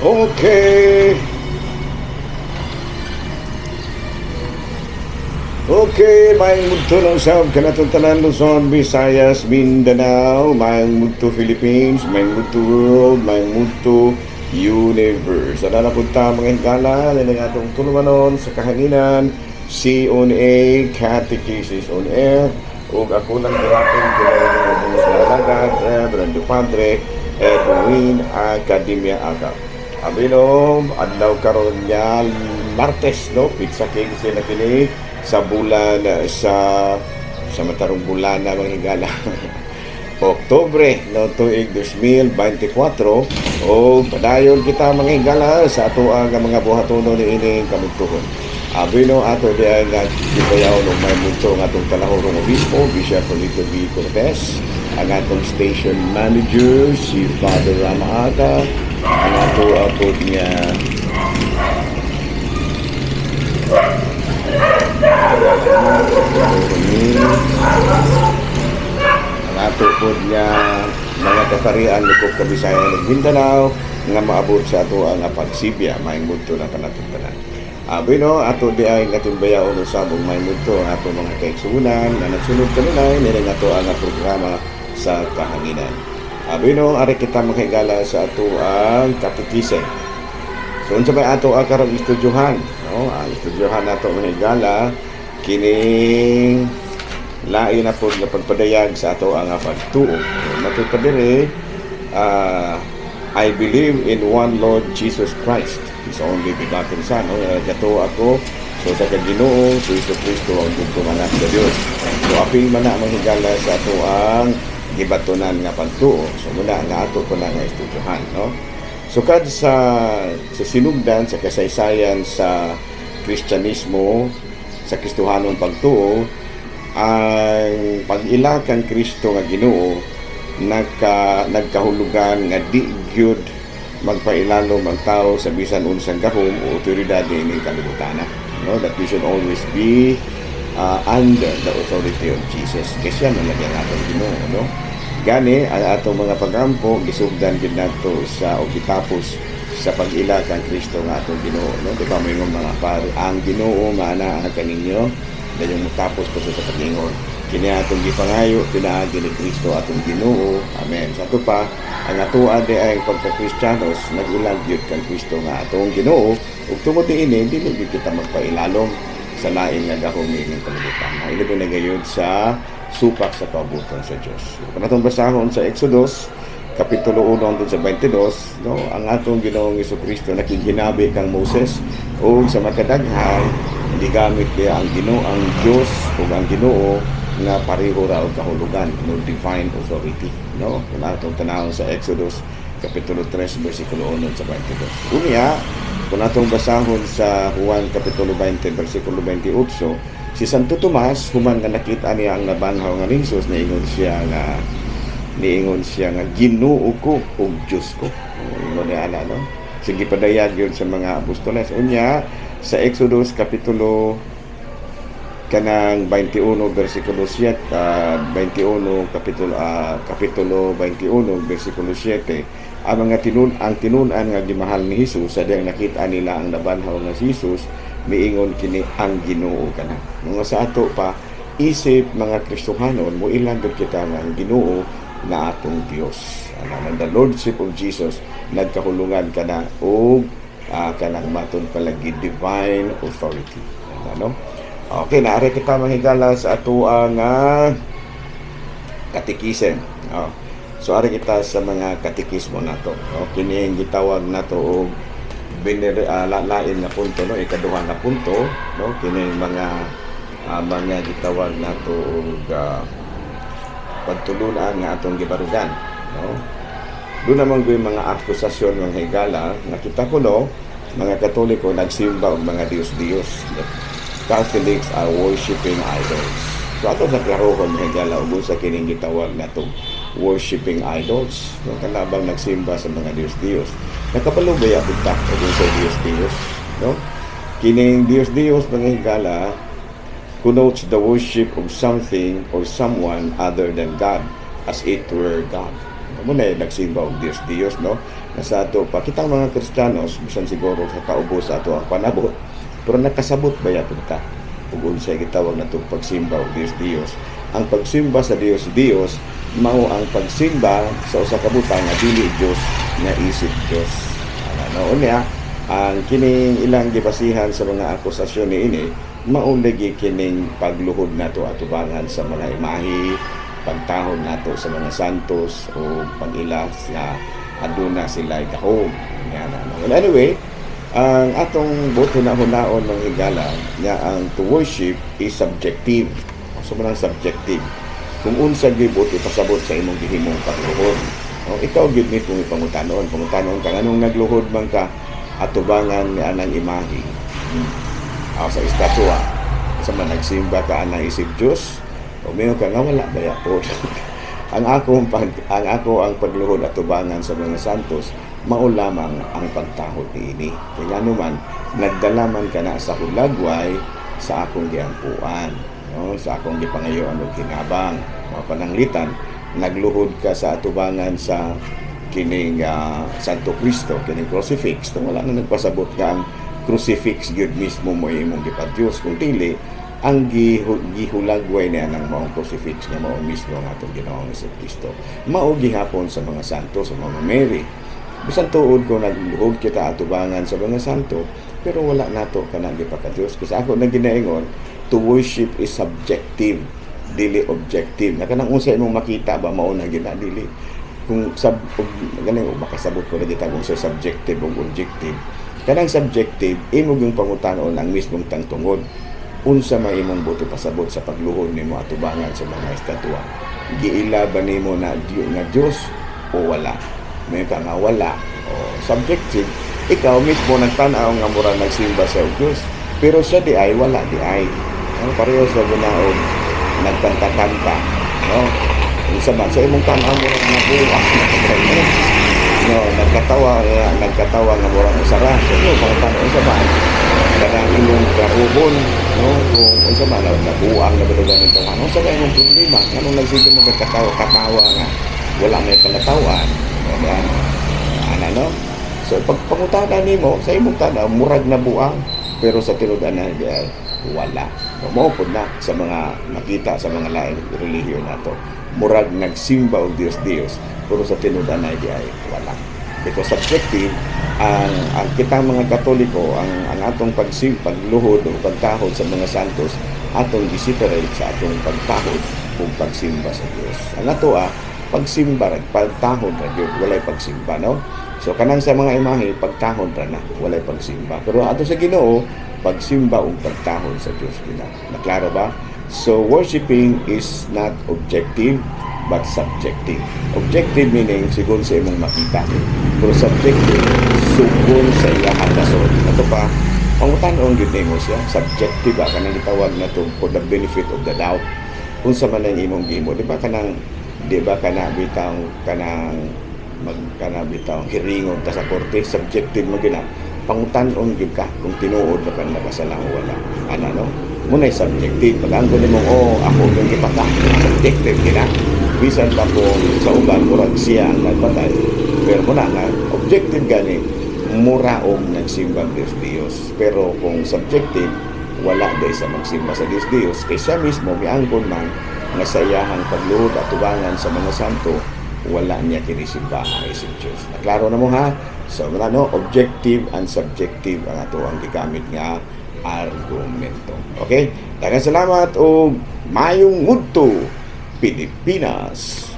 Okay. Okay, maayong mudto na usab kanatong tanan, Luzon, Visayas, Mindanao, maayong mudto Philippines, maayong mudto world, maayong mudto universe. Ana na punta, mga higala, nining atong tulumanon sa kahanginan, C on A, Catechesis on Air, ug ako lang gihapon kini nga sa alagad, Reverendo Padre Edwin Academia Aga. Abino, adlaw karon nga Martes, no? Petsa 15 na kini sa bulan sa matarong bulan na, mga higala, Oktubre, no, tuig 2024, o padayon kita, mga higala, sa ato ang mga buhatono niining kamugtuhon. Abino, ato diay nga gibayaw og may multo ang atong panahurong obispo, Bishop Polito B. Cortez, ang atong station manager si Father Ramaata, ang ato apod nga ang ato pod nga mga kaparian likop Kabisayan ug Mindanao nga maabot sa ato ang pagsibya, maayong mudto na kanatong tanan. Abino, ato di ay nga timbayaon usab og may mudto ang ato mga kaigsuonan nga nagsunod kanunay nining ato ang programa sa kahanginan. Abino, ari kita, mga higala, sa ato ang katekise. So unsa may ato ang karong estudyohan, no? Ang estudyohan nato, mga higala, kining lain na pod nga pagpadayag sa ato ang pagtuo. Matud pa diri, "I believe in one Lord Jesus Christ, His only begotten Son." No? Gato ako so sa Ginoo, si Jesu Kristo, ang bugtong anak sa Dios. So apil man na, mga higala, sa ato ang gibatonan nga pagtuo. So muna nga ato ko na nga estudyohan, no? Sukad sa sinugdan sa kasaysayan sa Kristyanismo, sa Kristohanong pagtuo, ang pag-ila kang Kristo nga Ginoo nagkahulugan nga di gyud magpailalom ang tao sa bisan unsang gahom o otoridad niining kalibutan, no, that we should always be under the authority of Jesus kay siya man lagi ang atong Ginoo, no? Gani ang atong mga pagampo gisugdan gid nato sa o gitapos sa pag-ila kang Kristo nga atong Ginoo, no? Di ba moingon mga pare, "Ang Ginoo maanaa kaninyo"? Dayon motapos pa sa pag-ingon, "Kini atong gipangayo pinaagi ni Kristo atong Ginoo. Amen." Sa ato pa, ang atoa di ay pagka-Kristiyanos nag-ilag gyud kang Kristo nga atong Ginoo, ug tungod niini dili gyud kita magpailalom sa lain nga gahom niining kalibutan. Ilabi na gayud sa supak sa kaubuton sa Dios. Kung atong basahon sa Exodus kapitulo 1 hangtod sa 22, no, ang atong Ginoong Kristo nakighinabi kang Moses, ug sa makadaghan gigamit niya ang Ginoo, ang Dios ug ang Ginoo nga pareho ra og kahulugan, no, divine authority, no? Kung atong tanawon sa Exodus kapitulo 3 bersikulo 1 sa 22. Unya, kung atong basahon sa Juan kapitulo 20 bersikulo 28, si Santo Tomas, human nga nakita niya ang nabanhaw nga ni Jesus, niingon siya nga "Ginoo ko ug Dios ko." Ingon niya ana, no? Sige, padayag yun sa mga apostoles. Unya, sa Exodus kapitulo kanang 21 bersikulo 7, 21 kapitulo 21 bersikulo 7, ang tinun-an nga gimahal ni Jesus, sa diyang nakita nila ang nabanhaw nga si Jesus, miingon kini, "Ang Ginoo kana." Mga sa ato pa, isip mga Kristohanon, moilang gud kita nga ang Ginoo nga atong Dios. Ano, the Lordship of Jesus nagkahulungan kana og kanang matud palagi divine authority. Ano? Okay, naari kita, mga higala, sa ato ang katikisen. Oh. So ari kita sa mga katikismo nato. No? Kini ang gitawag nato og lain nga punto, no, ikaduha nga punto, no, kini mga gitawag nato og pagtulunan nga atong gibarugan, no? Doon naman ko mga akusasyon, mga higala, nakita ko, no, mga Katoliko nagsimba og mga Diyos-Diyos. Catholics are worshiping idols. So ato sa klarohon, mga higala, ug sa kining gitawag nato worshiping idols. No, kanabang nagsimba sa mga Diyos-Diyos. Nakabalo ba yapon ta og sa Diyos-Diyos, no? Kining Diyos-Diyos, mga higala, connotes the worship of something or someone other than God, as it were God. Mao na nagsimba og Dios Dios, no? Na sa ato pa kitang mga Kristiyanos, bisan siguro sa kaubos sa ato ang panabot, pero nakasabot ba yapon ta ug unsay gitawag natong pagsimba og Dios Dios? Ang pagsimba sa Dios Dios mao ang pagsimba sa usa ka butang nga dili Dios, nga isip Dios. Ano unya ang kining ilang gibasihan sa mga akusasyon niini, mao lagi kining pagluhod nato atubangan sa mga imahe, pagtahod nato sa mga santos o pag-ila nga aduna sila gahom. Yan, ano. Well, anyway, ang atong buot hunahunaon, mga higala, nga ang to worship is subjective. So man, subjective kung unsa gyud buot ipasabot sa imong gihimong pagluhod. O, ikaw gyud mismo ipangutanon, pangutanon ka nganong nagluhod man ka atubangan ni anang imahe. Sa estatwa sa man, nagsimba ka anang isip Dios o mayo ka nga wala baya po. Ang ako ang pagluhod atubangan sa mga santos mao lamang ang pagtahod niini, kay ngano man nagdala man kana sa hulagway sa akong giampuan, no, sa akong gipangayoan og hinabang. Mga pananglitan nagluhod ka sa atubangan sa kining Santo Cristo, kining crucifix, tong wala na nagpasabot nga ang crucifix gyud mismo mo imong gipadyos, kung dili ang gihulagway niya ng maong crucifix nga mao mismo ang atong Ginoong Kristo. Mao gihapon sa mga santo, sa mga Mary. Bisan tuod ko nagluhod kita atubangan sa mga santo, pero wala nato kanang gipakadiyos. Kasi ako nang ginaingon, to worship is subjective, dili objective. Na kanang unsa imong makita ba, mao na gina, dili. Kung sab og galing og makasabot ko na kita kung sa subjective o objective. Kanang subjective, imo yung pangutanon ang mismong tangtungod, unsa may imong buot pasabot sa pagluhod nimo atubangan sa mga estatwa? Giila ba nimo na nga Dios o wala? May ka nga wala. O subjective, ikaw mismo nagtan-aw nga mura nagsimba sa Dios, pero siya di ay wala di ay. No, pareho sa ginaog nagkanta-kanta, no? Unsa man sa imong tan-aw, mura nabuang, no, nagkatawa, nagkatawa nga murang usara. So no, pangutan unsa man kanang imong klaruhon, no, kung unsa man nabuang na ba ng tawa, unsa ba imong problema, nganong nagsige mo katawa katawa nga wala may palatawan, no ba ana, no? So pag pangutana nimo sa imong tanaw, murag na buang, pero sa tinud-an di ay wala, no? Mao pud na sa mga makita sa mga laing relihiyon nato, murag nagsimba og Dios Dios, pero sa tinud-an di ay wala, because subjective. Ang kitang mga Katoliko, ang atong pagluhod o pagtahod sa mga santos, atong gi-separate sa atong pagtahod o pagsimba sa Dios. Ang ato pagsimba ra, pagtahod ra gyud, walay pagsimba, no? So kanang sa mga imahe, pagtahod ra na, walay pagsimba, pero ato sa Ginoo, pagsimba ug pagtahod sa Dios gina. Naklaro ba? So worshiping is not objective but subjective. Objective meaning sigon sa imong makita. Pero subjective, sugon sa iyang rason. Ato pa, pangutanon gyud nimo siya. Subjective ba kanang gitawag na to for the benefit of the doubt. Unsa man ang imong gihimo, di ba kanang, di ba kana bitang kanang mag kana bitaw hiringon ta sa korte, subjective mo gina, pangutan-on gyud ka kung tinuod ba kang nakasala o wala ana, no? Mao nay subjective. Pag angkon nimo, "Oh, ako yung gipatay," subjective gina, bisan pa kung sa uban murag siya ang nagpatay, pero mao na nga objective gani, mura og nagsimba ang Dios Dios. Pero kung subjective, wala day sa magsimba sa Dios Dios, kay siya mismo miangkon man nga sa iyahang pagluhod at tubangan sa mga santo, wala niya kinisimba ang isip Diyos. Naklaro na mo, ha? So, wala, no? Objective and subjective ang ato ang gigamit nga argumento. Okay? Daghang salamat og mayong udto, Pilipinas.